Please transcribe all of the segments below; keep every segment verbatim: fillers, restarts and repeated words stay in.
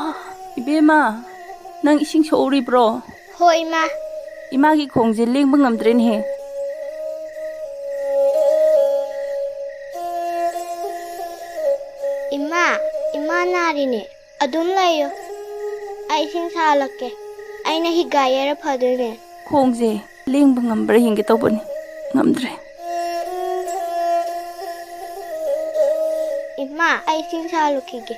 ꯑꯥ, ꯏꯕꯦꯝꯃ, ꯅꯪ ꯏꯁꯤꯡ ꯁꯣꯛꯎꯔꯤꯕ꯭ꯔꯣ? ꯍꯣꯏ, ꯏꯃꯥ꯫ ꯏꯃꯥꯒꯤ ꯈꯣꯡꯁꯦ ꯂꯦꯡꯕ ꯉꯝꯗ꯭ꯔꯦꯅꯦꯍꯦ꯫ ꯏꯃꯥ, ꯏꯃꯥ ꯅꯥꯔꯤꯅꯦ꯫ ꯑꯗꯨꯝ ꯂꯩꯌꯨ꯫ ꯑꯩ ꯏꯁꯤꯡ ꯁꯥꯍꯜꯂꯛꯀꯦ꯫ ꯑꯩꯅ ꯍꯤꯒꯥꯏ ꯌꯩꯔ ꯐꯗꯣꯏꯅꯦ꯫ ꯈꯣꯡꯁꯦ ꯂꯦꯡꯕ ꯉꯝꯕ꯭ꯔꯥ ꯌꯦꯡꯒꯦ ꯇꯧꯕꯅꯤ꯫ ꯉꯝꯗ꯭ꯔꯦ꯫ ꯏꯃꯥ, ꯑꯩ ꯏꯁꯤꯡ ꯁꯥꯍꯜꯂꯨꯈꯤꯒꯦ꯫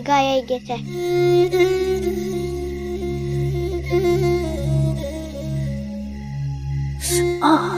ꯀꯥꯏ ꯌꯩꯒꯦꯁꯦ꯫ ꯑꯥ꯫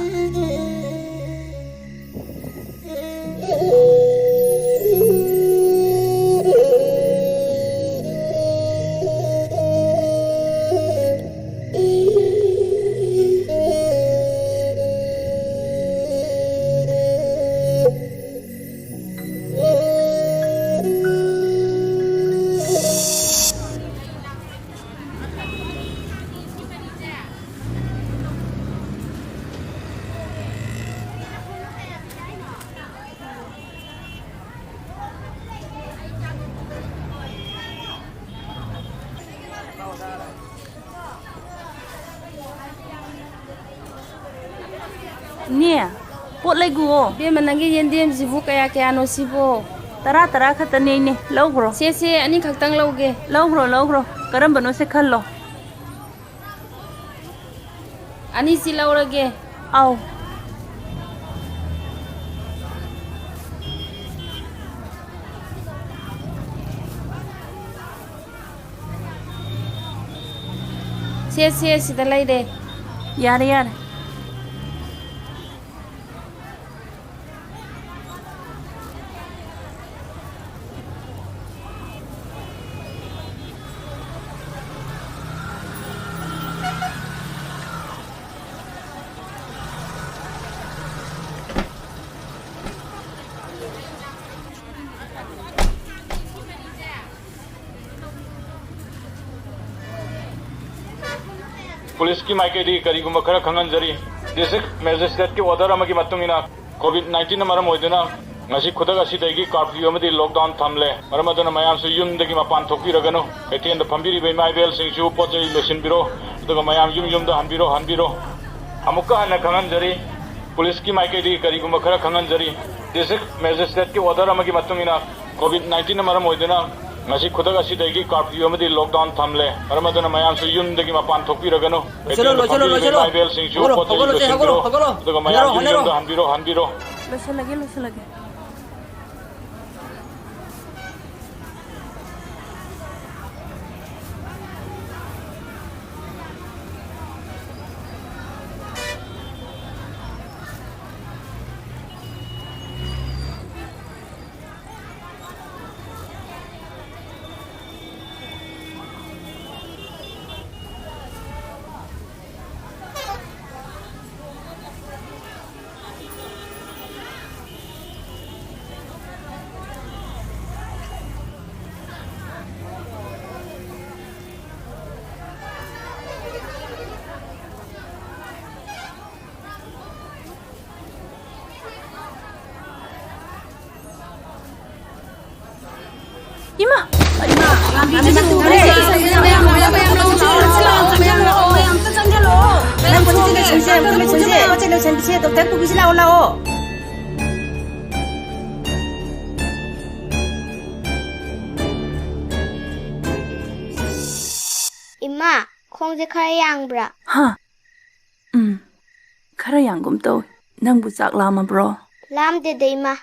ꯏꯅꯦ, ꯄꯣꯠ ꯂꯩꯒꯨꯑꯣ꯫ ꯏꯕꯦꯝꯃ, ꯅꯪꯒꯤ ꯌꯦꯟꯗꯦꯝꯁꯤꯕꯨ ꯀꯌꯥ ꯀꯌꯥꯅꯣ ꯁꯤꯕꯣ? ꯇꯔꯥ, ꯇꯔꯥ ꯈꯛꯇꯅꯦ, ꯏꯅꯦ, ꯂꯧꯈ꯭ꯔꯣ꯫ ꯁꯦ, ꯁꯦ, ꯑꯅꯤꯈꯛꯇꯪ ꯂꯧꯒꯦ꯫ ꯂꯧꯈ꯭ꯔꯣ, ꯂꯧꯈ꯭ꯔꯣ, ꯀꯔꯝꯕꯅꯣ ꯁꯦ ꯈꯜꯂꯣ꯫ ꯑꯅꯤꯁꯤ ꯂꯧꯔꯒꯦ꯫ ꯑꯧ꯫ ꯁꯦ, ꯁꯦ, ꯁꯤꯗ ꯂꯩꯔꯦ꯫ ꯌꯥꯔꯦ, ꯌꯥꯔꯦ꯫ ꯄꯨꯂꯤꯁꯀꯤ ꯃꯥꯏꯀꯩꯗꯒꯤ ꯀꯔꯤꯒꯨꯝꯕ ꯈꯔ ꯈꯪꯍꯟꯖꯔꯤ꯫ ꯗꯤꯁꯇ꯭ꯔꯤꯛ ꯃꯦꯖꯤꯁꯇ꯭ꯔꯦꯠꯀꯤ ꯑꯣꯔꯗꯔ ꯑꯃꯒꯤ ꯃꯇꯨꯡ ꯏꯟꯅ, ꯀꯣꯚꯤꯗ ꯅꯥꯏꯟꯇꯤꯟꯅ ꯃꯔꯝ ꯑꯣꯏꯗꯨꯅ ꯉꯁꯤ ꯈꯨꯗꯛ ꯑꯁꯤꯗꯒꯤ ꯀꯥꯔꯐ꯭ꯌꯨ ꯑꯃꯗꯤ ꯂꯣꯛꯗꯥꯎꯟ ꯊꯝꯂꯦ꯫ ꯃꯔꯝ ꯑꯗꯨꯅ ꯃꯌꯥꯝꯁꯨ ꯌꯨꯝꯗꯒꯤ ꯃꯄꯥꯟ ꯊꯣꯛꯄꯤꯔꯒꯅꯨ꯫ ꯀꯩꯊꯦꯜꯗ ꯐꯝꯕꯤꯔꯤꯕ ꯏꯃꯥ ꯏꯕꯦꯜꯁꯤꯡꯁꯨ ꯄꯣꯠ ꯆꯩ ꯂꯣꯏꯁꯤꯟꯕꯤꯔꯣ, ꯑꯗꯨꯒ ꯃꯌꯥꯝ ꯌꯨꯝ ꯌꯨꯝꯗ ꯍꯟꯕꯤꯔꯣ, ꯍꯟꯕꯤꯔꯣ꯫ ꯑꯃꯨꯛꯀ ꯍꯟꯅ ꯈꯪꯍꯟꯖꯔꯤ, ꯄꯨꯂꯤꯁꯀꯤ ꯃꯥꯏꯀꯩꯗꯒꯤ ꯀꯔꯤꯒꯨꯝꯕ ꯈꯔ ꯈꯪꯍꯟꯖꯔꯤ꯫ ꯗꯤꯁꯇ꯭ꯔꯤꯛ ꯃꯦꯖꯤꯁꯇ꯭ꯔꯦꯠꯀꯤ ꯑꯣꯔꯗꯔ ꯑꯃꯒꯤ ꯃꯇꯨꯡ ꯏꯟꯅ, ꯀꯣꯚꯤꯗ ꯅꯥꯏꯟꯇꯤꯟꯅ ꯃꯔꯝ ꯑꯣꯏꯗꯨꯅ ꯉꯁꯤ ꯈꯨꯗꯛ ꯑꯁꯤꯗꯒꯤ ꯀꯥꯔꯐ꯭ꯌꯨ ꯑꯃꯗꯤ ꯂꯣꯛꯗꯥꯎꯟ ꯊꯝꯂꯦ꯫ ꯃꯔꯝ ꯑꯗꯨꯅ ꯃꯌꯥꯝꯁꯨ ꯌꯨꯝꯗꯒꯤ ꯃꯄꯥꯟ ꯊꯣꯛꯄꯤꯔꯒꯅꯨ꯫ ꯂꯣꯏꯁꯤꯜꯂꯣ, ꯀꯩꯊꯦꯜꯗ ꯂꯣꯏꯁꯤꯜꯂꯣ, ꯐꯝꯕꯤꯔꯤꯕ ꯂꯣꯏꯁꯤꯜꯂꯣ꯫ ꯏꯃꯥ ꯏꯕꯦꯜꯁꯤꯡꯁꯨ ꯍꯧꯒꯠꯂꯣ, ꯄꯣꯠ ꯆꯩ ꯍꯧꯒꯠꯂꯣ, ꯁꯦ, ꯂꯣꯏꯁꯤꯟꯕꯤꯔꯣ, ꯍꯧꯒꯠꯂꯣ, ꯍꯧꯒꯠꯂꯣ꯫ ꯑꯗꯨꯒ ꯃꯌꯥꯝ ꯍꯟꯅꯔꯣ, ꯌꯨꯝ ꯍꯟꯅꯔꯣ꯫ ꯌꯨꯝꯗ ꯍꯟꯕꯤꯔꯣ, ꯍꯟꯕꯤꯔꯣ꯫ ꯂꯣꯏꯁꯤꯜꯂꯒꯦ, ꯂꯣꯏꯁꯤꯜꯂꯒꯦ꯫ ꯂꯥꯛꯑꯣ꯫ ꯏꯃꯥ, ꯈꯣꯡꯁꯦ ꯈꯔ ꯌꯥꯡꯕ꯭ꯔꯥ? ꯍꯥ? ꯎꯝ, ꯈꯔ ꯌꯥꯡꯒꯨꯝ ꯇꯧꯏ꯫ ꯅꯪꯕꯨ ꯆꯥꯛ ꯂꯥꯝꯃꯕ꯭ꯔꯣ? ꯂꯥꯝꯗꯦꯗ, ꯏꯃꯥ꯫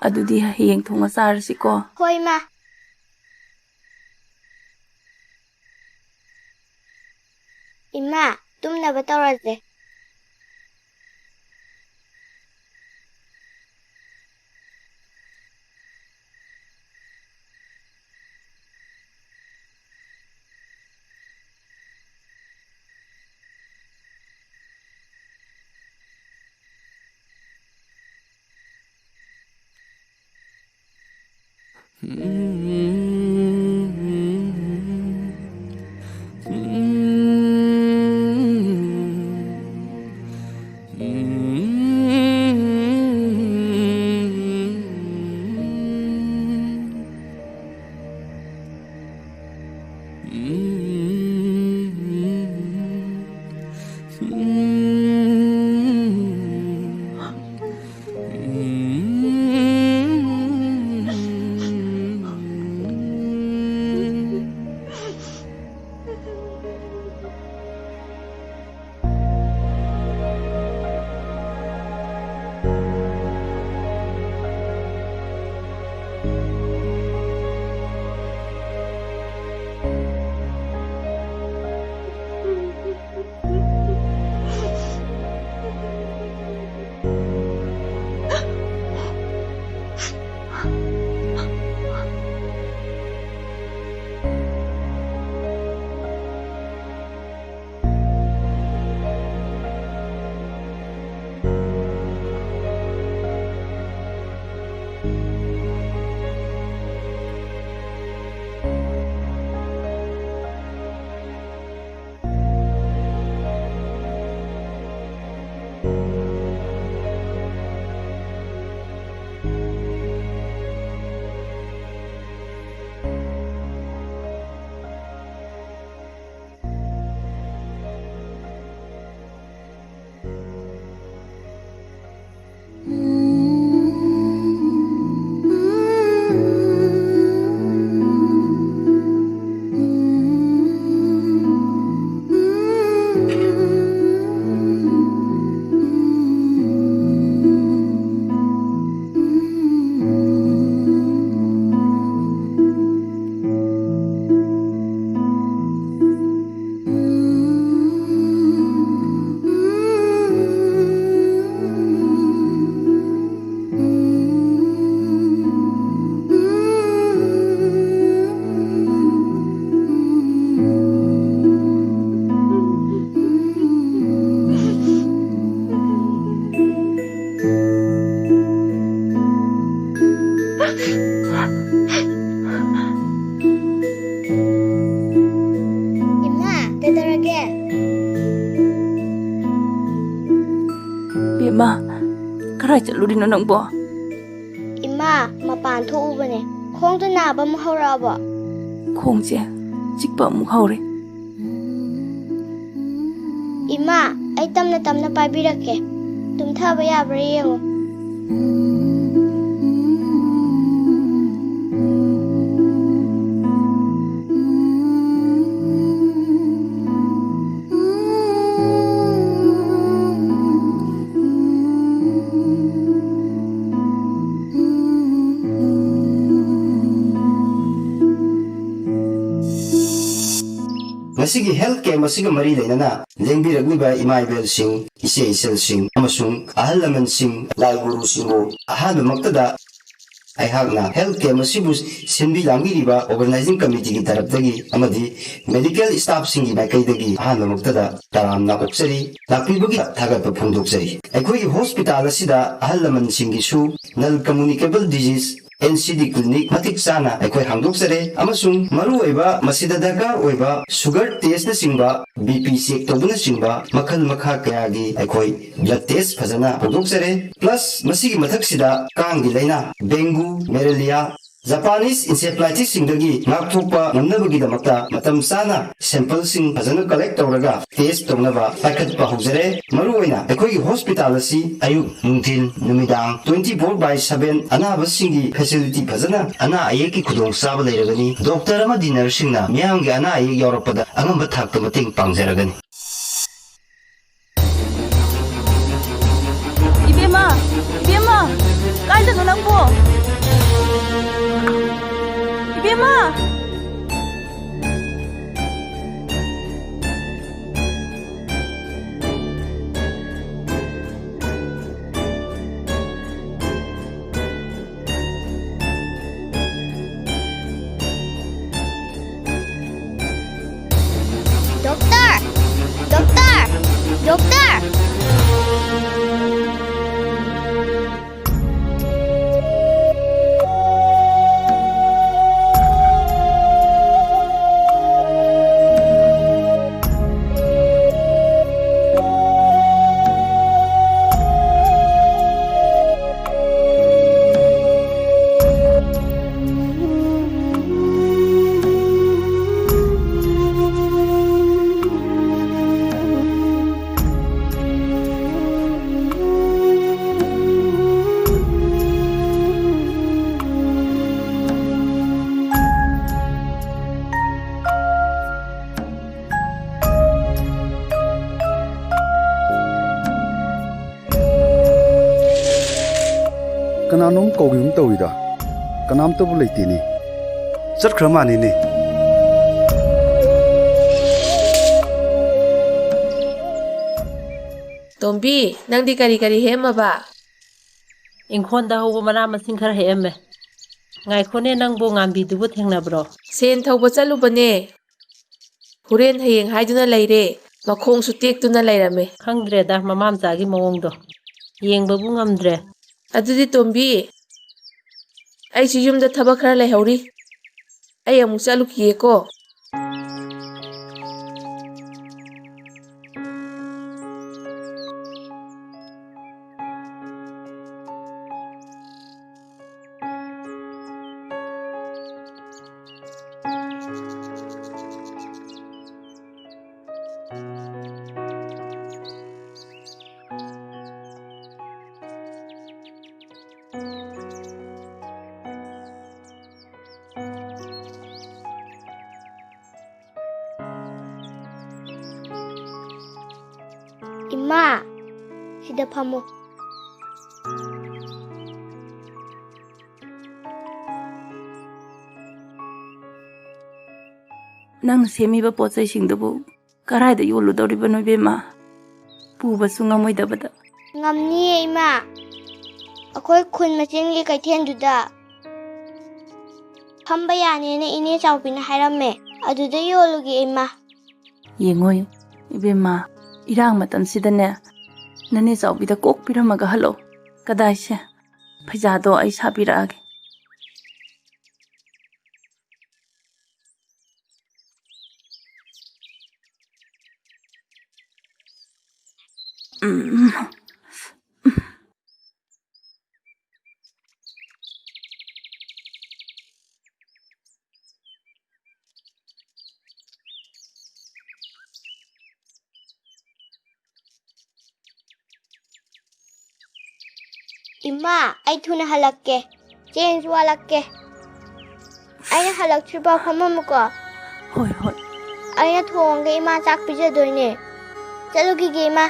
ꯑꯗꯨꯗꯤ ꯍꯌꯦꯡ ꯊꯣꯡꯉ ꯆꯥꯔꯁꯤꯀꯣ꯫ ꯍꯣꯏ, ꯏꯃꯥ꯫ ꯏꯃꯥ, ꯇꯨꯝꯅꯕ ꯇꯧꯔꯁꯦ꯫ ꯀꯗꯥꯏ ꯆꯠꯂꯨꯔꯤꯅꯣ ꯅꯪꯕꯣ? ꯏꯃꯥ, ꯃꯄꯥꯟ ꯊꯣꯛꯎꯕꯅꯦ꯫ ꯈꯣꯡꯗꯣ ꯅꯥꯕ ꯑꯃꯨꯛ ꯍꯧꯔꯛꯑꯕꯣ? ꯈꯣꯡꯁꯦ ꯆꯤꯛꯄ ꯑꯃꯨꯛ ꯍꯧꯔꯦ꯫ ꯏꯃꯥ, ꯑꯩ ꯇꯞꯅ ꯇꯞꯅ ꯄꯥꯏꯕꯤꯔꯛꯀꯦ꯫ ꯇꯨꯝꯊꯕ ꯌꯥꯕ꯭ꯔꯥ ꯌꯦꯡꯉꯨ꯫ ꯃꯁꯤꯒꯤ health camp ꯑꯁꯤꯒ ꯃꯔꯤ ꯂꯩꯅꯅ ꯂꯦꯡꯕꯤꯔꯛꯂꯤꯕ ꯏꯃꯥ ꯏꯕꯦꯜꯁꯤꯡ, ꯏꯆꯦ ꯏꯆꯜꯁꯤꯡ ꯑꯃꯁꯨꯡ ꯑꯍꯜ ꯂꯃꯟꯁꯤꯡ, ꯂꯥꯏ ꯒꯨꯔꯨꯁꯤꯡꯕꯨ ꯑꯍꯥꯟꯕꯃꯛꯇꯗ ꯑꯩꯍꯥꯛꯅ health camp ꯑꯁꯤꯕꯨ ꯁꯤꯟꯕꯤ ꯂꯥꯡꯕꯤꯔꯤꯕ organizing committeeꯒꯤ ꯇꯔꯞꯇꯒꯤ ꯑꯃꯗꯤ medical staffꯁꯤꯡꯒꯤ ꯃꯥꯏꯀꯩꯗꯒꯤ ꯑꯍꯥꯟꯕꯃꯛꯇꯗ ꯇꯔꯥꯝꯅ ꯑꯣꯛꯆꯔꯤ, ꯂꯥꯛꯄꯤꯕꯒꯤ ꯊꯥꯒꯠꯄ ꯐꯣꯡꯗꯣꯛꯆꯔꯤ꯫ ꯑꯩꯈꯣꯏꯒꯤ hospital ꯑꯁꯤꯗ ꯑꯍꯜ ꯂꯃꯟꯁꯤꯡꯒꯤꯁꯨ non communicable disease NCD clinic ꯃꯇꯤꯛ ꯆꯥꯅ ꯑꯩꯈꯣꯏ ꯍꯥꯡꯗꯣꯛꯆꯔꯦ ꯑꯃꯁꯨꯡ ꯃꯔꯨꯑꯣꯏꯕ ꯃꯁꯤꯗ ꯗꯔꯀꯥꯔ ꯑꯣꯏꯕ sugar testꯅꯆꯤꯡꯕ, BP check ꯇꯧꯕꯅꯆꯤꯡꯕ ꯃꯈꯜ ꯃꯈꯥ ꯀꯌꯥꯒꯤ ꯑꯩꯈꯣꯏ blood test ꯐꯖꯅ ꯍꯧꯗꯣꯛꯆꯔꯦ꯫ Plus ꯃꯁꯤꯒꯤ ꯃꯊꯛꯁꯤꯗ ꯀꯥꯡꯒꯤ ꯂꯥꯏꯅꯥ, dengue, malaria, Japanese encephalitisꯁꯤꯡꯗꯒꯤ ꯉꯥꯛꯊꯣꯛꯄ ꯉꯝꯅꯕꯒꯤꯗꯃꯛꯇ ꯃꯇꯝ ꯆꯥꯅ sampleꯁꯤꯡ ꯐꯖꯅ collect ꯇꯧꯔꯒ test ꯇꯧꯅꯕ ꯄꯥꯏꯈꯠꯄ ꯍꯧꯖꯔꯦ꯫ ꯃꯔꯨꯑꯣꯏꯅ ꯑꯩꯈꯣꯏꯒꯤ hospital ꯑꯁꯤ ꯑꯌꯨꯛ, ꯅꯨꯡꯊꯤꯜ, ꯅꯨꯃꯤꯗꯥꯡ twenty four by seven ꯑꯅꯥꯕꯁꯤꯡꯒꯤ facility ꯐꯖꯅ, ꯑꯅꯥ ꯑꯌꯦꯛꯀꯤ ꯈꯨꯗꯣꯡꯆꯥꯕ ꯂꯩꯔꯒꯅꯤ꯫ Doctor ꯑꯃꯗꯤ nurseꯁꯤꯡꯅ ꯃꯤꯌꯥꯝꯒꯤ ꯑꯅꯥ ꯑꯌꯦꯛ ꯌꯥꯎꯔꯛꯄꯗ ꯑꯉꯝꯕ ꯊꯥꯛꯇ ꯃꯇꯦꯡ ꯄꯥꯡꯖꯔꯒꯅꯤ꯫ ꯏꯕꯦꯝꯃ, ꯏꯕꯦꯝꯃ, ꯀꯥꯏꯗꯅꯣ ꯅꯪꯕꯣ? ꯏꯕꯦꯝꯃ! Doctor! Doctor! Doctor! ꯀꯅꯥꯅꯣꯝ ꯀꯧꯒꯤꯒꯨꯝ ꯇꯧꯏꯗ꯫ ꯀꯅꯥꯝꯇꯕꯨ ꯂꯩꯇꯦꯅꯦ꯫ ꯆꯠꯈ꯭ꯔ ꯃꯥꯅꯤꯅꯦ꯫ ꯇꯣꯝꯕꯤ, ꯅꯪꯗꯤ ꯀꯔꯤ ꯀꯔꯤ ꯍꯦꯛꯑꯝꯃꯕ? ꯏꯪꯈꯣꯜꯗ ꯍꯧꯕ ꯃꯅꯥ ꯃꯁꯤꯡ ꯈꯔ ꯍꯦꯛꯑꯝꯃꯦ꯫ ꯉꯥꯏꯈꯣꯅꯦ, ꯅꯪꯕꯨ ꯉꯥꯝꯕꯤꯗꯨꯕꯨ ꯊꯦꯡꯅꯕ꯭ꯔꯣ? ꯁꯦꯟ ꯊꯧꯕ ꯆꯠꯂꯨꯕꯅꯦ꯫ ꯍꯣꯔꯦꯟ ꯍꯌꯦꯡ ꯍꯥꯏꯗꯨꯅ ꯂꯩꯔꯦ꯫ ꯃꯈꯣꯡꯁꯨ ꯇꯦꯛꯇꯨꯅ ꯂꯩꯔꯝꯃꯦ꯫ ꯈꯪꯗ꯭ꯔꯦꯗ, ꯃꯃꯥ ꯃꯆꯥꯒꯤ ꯃꯑꯣꯡꯗꯣ꯫ ꯌꯦꯡꯕꯕꯨ ꯉꯝꯗ꯭ꯔꯦ꯫ ꯑꯗꯨꯗꯤ ꯇꯣꯝꯕꯤ, ꯑꯩꯁꯨ ꯌꯨꯝꯗ ꯊꯕꯛ ꯈꯔ ꯂꯩꯍꯧꯔꯤ꯫ ꯑꯩ ꯑꯃꯨꯛ ꯆꯠꯂꯨꯈꯤꯒꯦꯀꯣ꯫ ꯏꯃꯥ, ꯁꯤꯗ ꯐꯝꯃꯨ꯫ ꯅꯪꯅ ꯁꯦꯝꯃꯤꯕ ꯄꯣꯠ ꯆꯩꯁꯤꯡꯗꯨꯕꯨ ꯀꯔꯥꯏꯗ ꯌꯣꯜꯂꯨꯗꯧꯔꯤꯕꯅꯣ, ꯏꯕꯦꯝꯃ? ꯄꯨꯕꯁꯨ ꯉꯝꯃꯣꯏꯗꯕꯗ꯫ ꯉꯝꯅꯤꯌꯦ, ꯏꯃꯥ꯫ ꯑꯩꯈꯣꯏ ꯈꯨꯟ ꯃꯆꯦꯟꯒꯤ ꯀꯩꯊꯦꯜꯗꯨꯗ ꯐꯝꯕ ꯌꯥꯅꯦꯅ ꯏꯅꯦ ꯆꯥꯎꯕꯤꯅ ꯍꯥꯏꯔꯝꯃꯦ꯫ ꯑꯗꯨꯗ ꯌꯣꯜꯂꯨꯒꯦ, ꯏꯃꯥ꯫ ꯌꯦꯡꯉꯣ, ꯏꯕꯦꯝꯃ, ꯏꯔꯥꯡ ꯃꯇꯝꯁꯤꯗꯅꯦ, ꯅꯅꯦ ꯆꯥꯎꯕꯤꯗ ꯀꯣꯛ ꯄꯤꯔꯝꯃꯒ ꯍꯜꯂꯛꯑꯣ꯫ ꯀꯗꯥꯏꯁꯦ? ꯐꯩꯖꯥꯗꯣ ꯑꯩ ꯁꯥꯕꯤꯔꯛꯑꯒꯦ꯫ ꯎꯝ꯫ ꯏꯃꯥ, ꯑꯩ ꯊꯨꯅ ꯍꯜꯂꯛꯀꯦ꯫ ꯆꯦꯡꯁꯨ ꯋꯥꯠꯂꯛꯀꯦ꯫ ꯑꯩꯅ ꯍꯜꯂꯛꯇ꯭ꯔꯤꯐꯥꯎ ꯐꯝꯃꯝꯃꯨꯀꯣ꯫ ꯍꯣꯏ, ꯍꯣꯏ꯫ ꯑꯩꯅ ꯊꯣꯡꯉꯒ ꯏꯃꯥ ꯆꯥꯛ ꯄꯤꯖꯗꯣꯏꯅꯦ꯫ ꯆꯠꯂꯨꯈꯤꯒꯦ, ꯏꯃꯥ꯫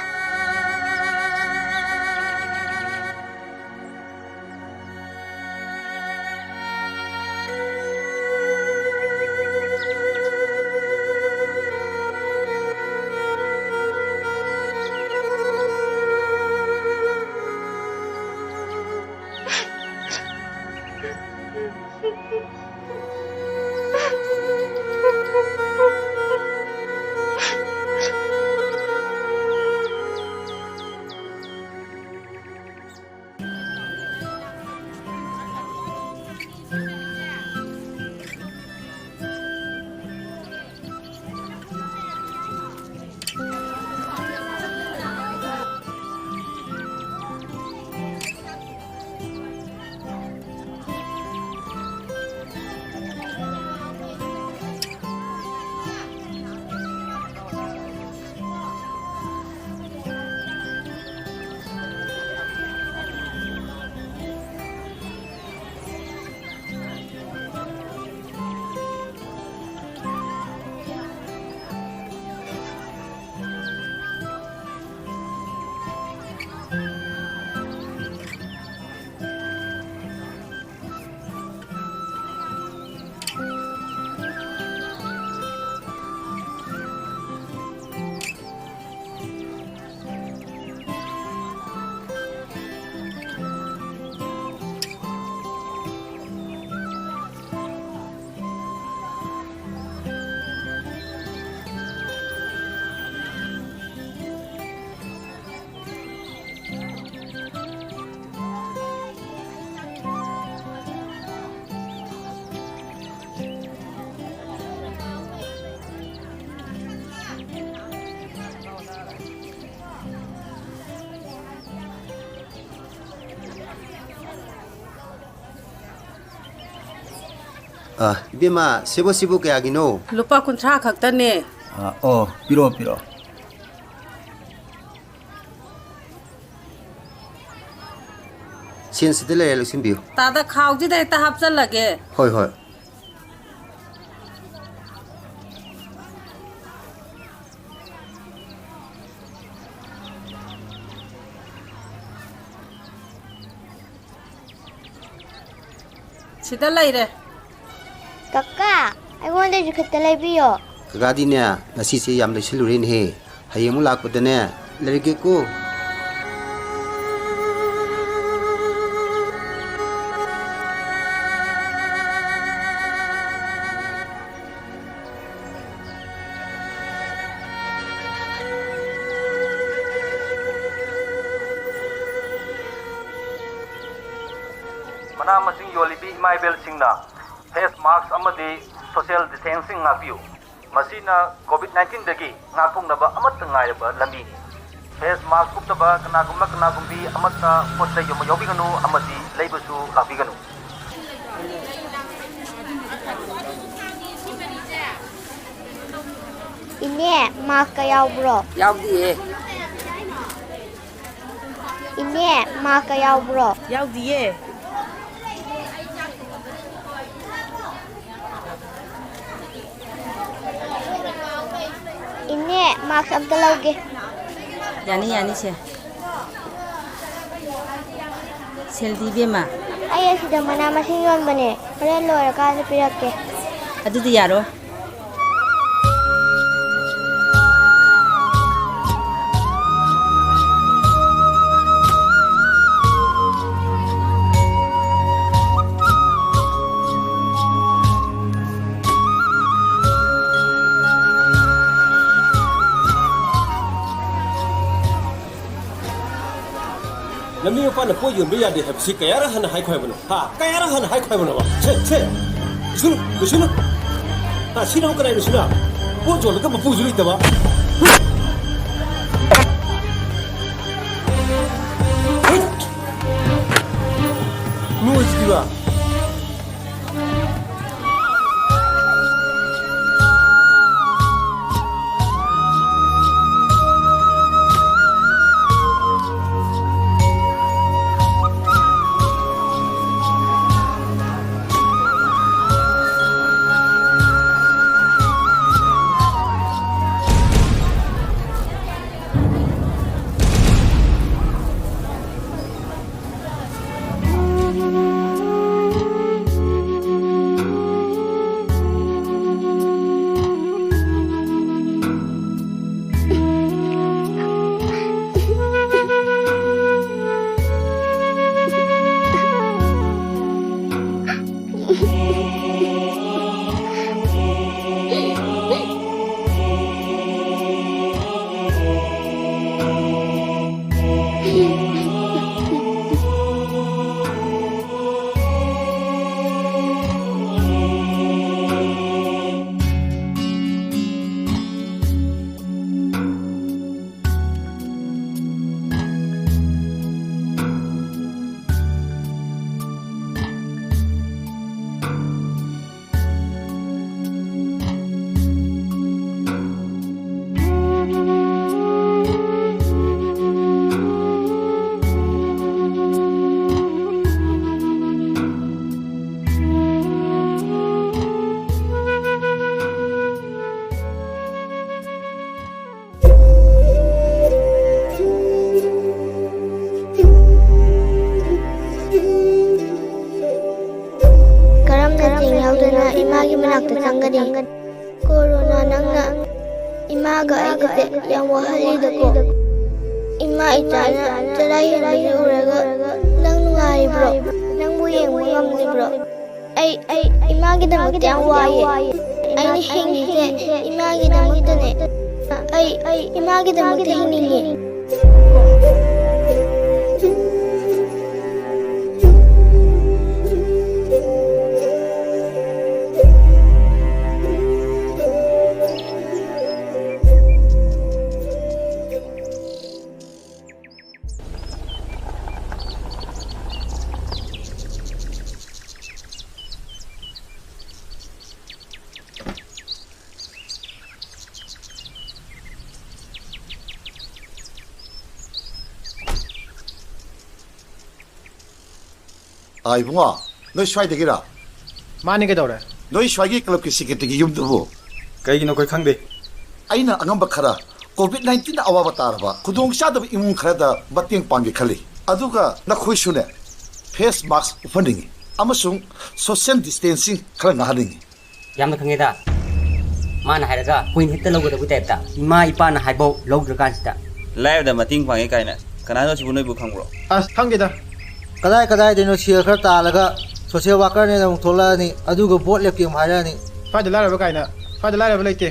ꯑ, ꯏꯕꯦꯝꯃ, ꯁꯤꯕꯨ, ꯁꯤꯕꯨ ꯀꯌꯥꯒꯤꯅꯣ? ꯂꯨꯄꯥ ꯀꯨꯟꯊ꯭ꯔꯥ ꯈꯛꯇꯅꯦ꯫ ꯑ, ꯑꯣ, ꯄꯤꯔꯛꯑꯣ, ꯄꯤꯔꯛꯑꯣ꯫ ꯁꯦꯟ ꯁꯤꯗ ꯂꯩꯔꯦ, ꯂꯧꯁꯤꯟꯕꯤꯌꯨ꯫ ꯇꯥꯗ, ꯈꯥꯎꯁꯤꯗ ꯍꯦꯛꯇ ꯍꯥꯞꯆꯜꯂꯒꯦ꯫ ꯍꯣꯏ, ꯍꯣꯏ꯫ ꯁꯤꯗ ꯂꯩꯔꯦ꯫ ꯀꯀꯥ, ꯑꯩꯉꯣꯟꯗꯁꯨ ꯈꯤꯇ ꯂꯩꯕꯤꯌꯣ꯫ ꯀꯀꯥꯗꯤꯅꯦ, ꯉꯁꯤꯁꯦ ꯌꯥꯝ ꯂꯩꯁꯤꯜꯂꯨꯔꯦꯅꯦꯍꯦ꯫ ꯍꯌꯦꯡ ꯑꯃꯨꯛ ꯂꯥꯛꯄꯗꯅꯦ, ꯂꯩꯔꯒꯦꯀꯣ꯫ ꯃꯅꯥ ꯃꯁꯤꯡ ꯌꯣꯜꯂꯤꯕꯤ ꯏꯃꯥ ꯏꯕꯦꯜꯁꯤꯡꯅ face mask ꯑꯃꯗꯤ social distancing ꯉꯥꯛꯄꯤꯌꯨ꯫ ꯃꯁꯤꯅ COVID nineteenꯗꯒꯤ ꯉꯥꯛꯊꯣꯛꯅꯕ ꯑꯃꯠꯇ ꯉꯥꯏꯔꯕ ꯂꯝꯕꯤꯅꯤ꯫ Face mask ꯎꯞꯇꯕ ꯀꯅꯥꯒꯨꯝꯕ ꯀꯅꯥꯒꯨꯝꯕꯤ ꯑꯃꯠꯇ ꯄꯣꯠ ꯆꯩ ꯌꯣꯟꯕ ꯌꯥꯎꯕꯤꯒꯅꯨ ꯑꯃꯗꯤ ꯂꯩꯕꯁꯨ ꯂꯥꯛꯄꯤꯒꯅꯨ꯫ ꯏꯅꯦ, maskꯀ ꯌꯥꯎꯕ꯭ꯔꯣ? ꯌꯥꯎꯗꯤꯌꯦ꯫ ꯏꯅꯦ, maskꯀ ꯌꯥꯎꯕ꯭ꯔꯣ? ꯌꯥꯎꯗꯤꯌꯦ꯫ ꯏꯅꯦ, mask ꯑꯝꯇ ꯂꯧꯒꯦ꯫ ꯌꯥꯅꯤ, ꯌꯥꯅꯤ, ꯁꯦ꯫ ꯁꯦꯜꯗꯤ, ꯏꯕꯦꯝꯃ? ꯑꯩ ꯑꯁꯤꯗ ꯃꯅꯥ ꯃꯁꯤꯡ ꯌꯣꯟꯕꯅꯦ, ꯍꯣꯔꯦꯟ ꯂꯣꯏꯔꯀꯥꯟꯗ ꯄꯤꯔꯛꯀꯦ꯫ ꯑꯗꯨꯗꯤ ꯌꯥꯔꯣꯏ꯫ ꯂꯝꯕꯤ ꯃꯄꯥꯟꯗ ꯄꯣꯠ ꯌꯣꯟꯕ ꯌꯥꯗꯦ ꯍꯥꯏꯕꯁꯤ ꯀꯌꯥꯔꯛ ꯍꯟꯅ ꯍꯥꯏꯈꯣ ꯍꯥꯏꯕꯅꯣ? ꯍꯥ? ꯀꯌꯥꯔꯛ ꯍꯟꯅ ꯍꯥꯏꯈꯣ ꯍꯥꯏꯕꯅꯣꯕ? ꯁꯦ, ꯁꯦ! ꯂꯨꯁꯤꯜꯂꯨ, ꯂꯨꯁꯤꯜꯂꯨ! ꯍꯥ, ꯁꯤꯅ ꯑꯃꯨꯛ ꯀꯅꯥꯏ ꯂꯨꯁꯤꯜꯂꯨ? ꯄꯣꯠ ꯌꯣꯜꯂꯒ ꯃꯄꯨꯁꯨ ꯂꯩꯇꯕ! ꯍꯨꯠ! ꯅꯣꯏꯁꯤꯗꯤꯕ! ꯈꯪꯒꯅꯤ꯫ ꯀꯣꯔꯣꯅꯥ, ꯅꯪꯅ ꯏꯃꯥꯒ ꯑꯩꯒꯁꯦ ꯌꯥꯝ ꯋꯥꯍꯜꯂꯤꯗꯀꯣ꯫ ꯏꯃꯥ ꯏꯆꯥꯅ ꯆꯔꯥ ꯍꯦꯟꯕꯁꯦ ꯎꯔꯒ ꯅꯪ ꯅꯨꯡꯉꯥꯏꯔꯤꯕ꯭ꯔꯣ? ꯅꯪꯕꯨ ꯌꯦꯡꯕ ꯉꯝꯂꯤꯕ꯭ꯔꯣ? ꯑꯩ, ꯑꯩ ꯏꯃꯥꯒꯤꯗꯃꯛꯇ ꯌꯥꯝ ꯋꯥꯏꯌꯦ꯫ ꯑꯩꯅ ꯍꯤꯡꯉꯤꯁꯦ ꯏꯃꯥꯒꯤꯗꯃꯛꯇꯅꯦ꯫ ꯑꯩ, ꯑꯩ ꯏꯃꯥꯒꯤꯗꯃꯛꯇ ꯍꯤꯡꯅꯤꯡꯉꯦ꯫ ꯑꯥ, ꯏꯕꯨꯡꯉꯣ, ꯅꯣꯏ ꯁ꯭ꯋꯥꯏꯗꯒꯤꯔꯥ? ꯃꯥꯅꯤ, ꯀꯩꯗꯧꯔꯦ? ꯅꯣꯏ ꯁ꯭ꯋꯥꯏꯒꯤ ꯀ꯭ꯂꯕꯀꯤ ꯁꯦꯀ꯭ꯔꯦꯇꯔꯤꯒꯤ ꯌꯨꯝꯗꯨꯕꯨ? ꯀꯩꯒꯤꯅꯣ ꯑꯩꯈꯣꯏ ꯈꯪꯗꯦ꯫ ꯑꯩꯅ ꯑꯉꯝꯕ ꯈꯔ COVID nineteenꯅ ꯑꯋꯥꯕ ꯇꯥꯔꯕ ꯈꯨꯗꯣꯡꯆꯥꯗꯕ ꯏꯃꯨꯡ ꯈꯔꯗ ꯃꯇꯦꯡ ꯄꯥꯡꯒꯦ ꯈꯜꯂꯤ꯫ ꯑꯗꯨꯒ ꯅꯈꯣꯏꯁꯨꯅꯦ, face mask ꯎꯞꯍꯟꯅꯤꯡꯉꯤ ꯑꯃꯁꯨꯡ social distancing ꯈꯔ ꯉꯥꯛꯍꯟꯅꯤꯡꯉꯤ꯫ ꯌꯥꯝꯅ ꯈꯪꯉꯦꯗ꯫ ꯃꯥꯅ ꯍꯥꯏꯔꯒ point ꯍꯦꯛꯇ ꯂꯧꯒꯗꯕ typeꯇ꯫ ꯏꯃꯥ ꯏꯄꯥꯅ ꯍꯥꯏꯕꯧ ꯂꯧꯗ꯭ꯔꯀꯥꯟꯁꯤꯗ꯫ ꯂꯥꯏꯔꯕꯗ ꯃꯇꯦꯡ ꯄꯥꯡꯉꯦ ꯀꯥꯏꯅ ꯀꯅꯥꯅꯣ ꯁꯤꯕꯨ ꯅꯣꯏꯕꯨ ꯈꯪꯕ꯭ꯔꯣ? ꯑꯁ, ꯈꯪꯗꯦꯗ꯫ ꯀꯗꯥꯏ ꯀꯗꯥꯏꯗꯩꯅꯣ ꯁꯦꯜ ꯈꯔ ꯇꯥꯜꯂꯒ social workerꯅꯦꯅ ꯑꯃꯨꯛ ꯊꯣꯛꯂꯛꯑꯅꯤ, ꯑꯗꯨꯒ vote ꯂꯦꯞꯀꯦ ꯑꯃꯨꯛ ꯍꯥꯏꯔꯛꯑꯅꯤ꯫ ꯁ꯭ꯋꯥꯏꯗ ꯂꯥꯏꯔꯕ ꯀꯥꯏꯅ, ꯁ꯭ꯋꯥꯏꯗ ꯂꯥꯏꯔꯕ ꯂꯩꯇꯦ꯫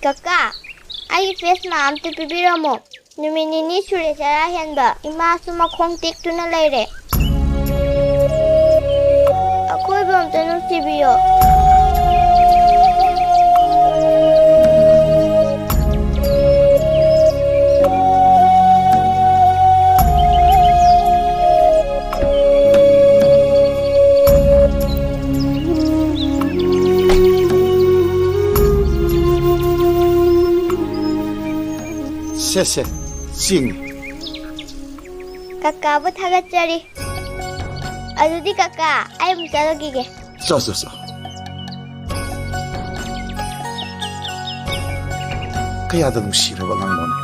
ꯀꯀꯥ, ꯑꯩꯒꯤ face mask ꯑꯝꯇ ꯄꯤꯕꯤꯔꯝꯃꯣ꯫ ꯅꯨꯃꯤꯠ ꯅꯤꯅꯤ ꯁꯨꯔꯦ ꯆꯔꯥ ꯍꯦꯟꯕ꯫ ꯏꯃꯥꯁꯨ ꯃꯈꯣꯡ ꯇꯦꯛꯇꯨꯅ ꯂꯩꯔꯦ꯫ ꯑꯩꯈꯣꯏꯕꯨ ꯑꯝꯇ ꯅꯨꯡꯁꯤꯕꯤꯌꯣ꯫ ꯁꯦ, ꯆꯦꯡꯅꯤ꯫ ꯀꯀꯥꯕꯨ ꯊꯥꯒꯠꯆꯔꯤ꯫ ꯑꯗꯨꯗꯤ ꯀꯀꯥ, ꯑꯩ ꯑꯃꯨꯛ ꯆꯠꯂꯨꯈꯤꯒꯦ꯫ ꯆꯣ, ꯆꯣ, ꯆꯣ꯫ ꯀꯌꯥꯗ ꯅꯨꯡꯁꯤꯔꯕ ꯑꯉꯥꯡꯅꯣꯅꯦ꯫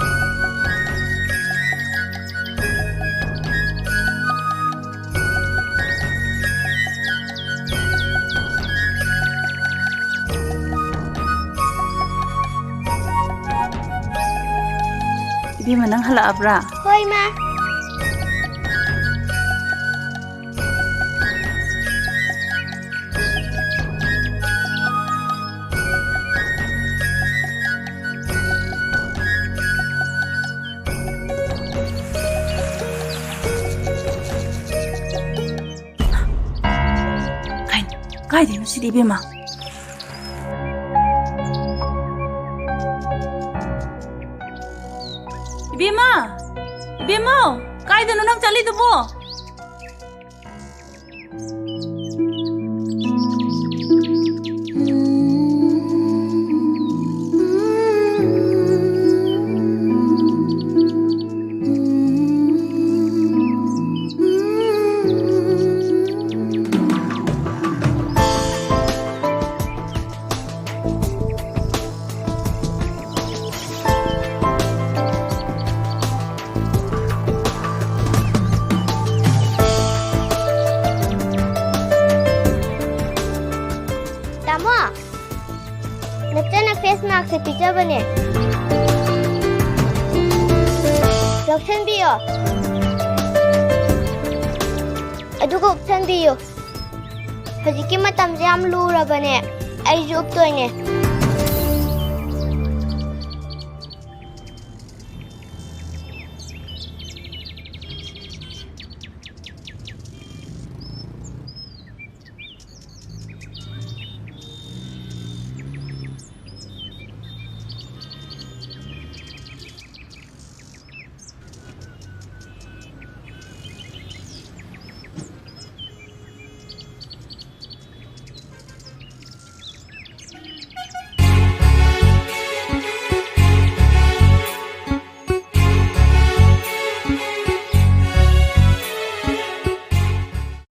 ꯏꯕꯦꯝꯃ, ꯅꯪ ꯍꯜꯂꯛꯑꯕ꯭ꯔꯥ? ꯍꯣꯏ, ꯃꯥ꯫ ꯀꯥꯏ-, ꯀꯥꯏꯗꯩꯅꯣ ꯁꯤꯗꯤ, ꯏꯕꯦꯝꯃ? ꯏꯕꯦꯝꯃ! ꯏꯕꯦꯝꯃ! ꯀꯥꯏꯗꯅꯣ ꯅꯪ ꯆꯠꯂꯤꯗꯨꯕꯣ? ꯇꯥꯃꯣ, ꯅꯆꯟꯅ face mask ꯁꯦ ꯄꯤꯖꯕꯅꯦ꯫ ꯂꯧꯁꯟꯕꯤꯌꯣ꯫ ꯑꯗꯨꯒ ꯎꯞꯁꯟꯕꯤꯌꯨ꯫ ꯍꯧꯖꯤꯛꯀꯤ ꯃꯇꯝꯁꯦ ꯌꯥꯝ ꯂꯨꯔꯕꯅꯦ꯫ ꯑꯩꯁꯨ ꯎꯞꯇꯣꯏꯅꯦ꯫